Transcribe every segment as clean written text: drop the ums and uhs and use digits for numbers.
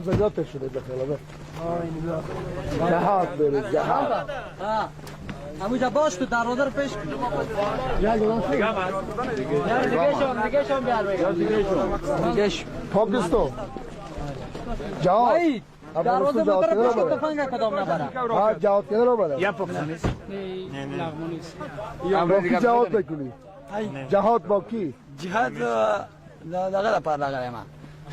زیادتر شده به خیال جهاد بره جهاد. همونجا باش، تو دروازه رو پیش کن. دیگه شام، دیگه شام بیار بگم. دیگه شام. پاکستان جهاد. ای دروازه موتر پیش کن، تفنگ کدام نبره. ها، جهاد کنه رو بره. یا پاکستانی. با کی جهاد بکنی؟ جهاد با کی؟ جهاد دغه لپاره راغلی ما،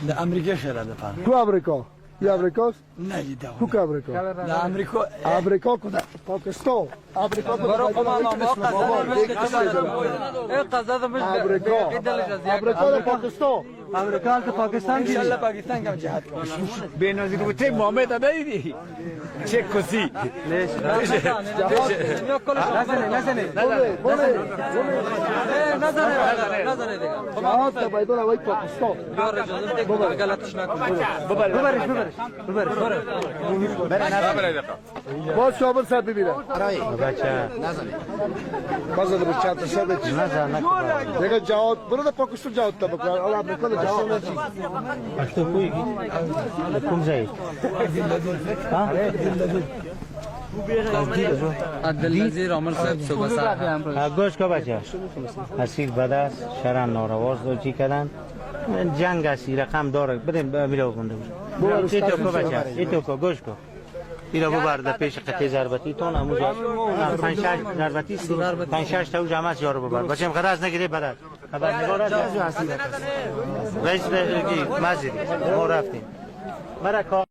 د امریکا سره لپاره. کو امریکا؟ یا امریکاست؟ نه جی، دا کو که امریکا؟ د امریکا. امریکا کو؟ پاکستان امریکا کو؟ برو قمانا ما قزل مش امریکا، امریکا در پاکستان. امریکا ته پاکستان کې، ان شاء الله پاکستان کې جهاد کوم. بینظیر بوته محمد ندیدی چه کسی؟ نزنه نزنه. بله بله. نزنه نزنه دیگه. جهاد که باید وای پاکستان. یار اجازه بده، غلطش نکن. ببرش ببرش ببرش. باز شابر سر ببینه. بچه. باز داره چند تا سر چی؟ نزن. دیگه جهاد برو در پاکستان جهاد تا بکن. حالا امریکا در جهاد چی؟ پښتو پوهېږي؟ د کوم ځای؟ ها؟ عبدالنظیر عامل صاحب صوبه سر. گوش کو بچه، اسیر بد است، شرن نارواز دو چی کردن، جنگ است، این رقم داره، بریم میره بکنده. ایتو کو بچه، ایتو کو، گوش کو، ایرا ببر در پیش قطعه ضربتی تون، اموجا پنج شش ضربتی است، پنج شش تا او جمع است، یارو ببر بچه، خبر از نگیره بدر خبرنگار است. رئیس مزیدی ما رفتیم مرا.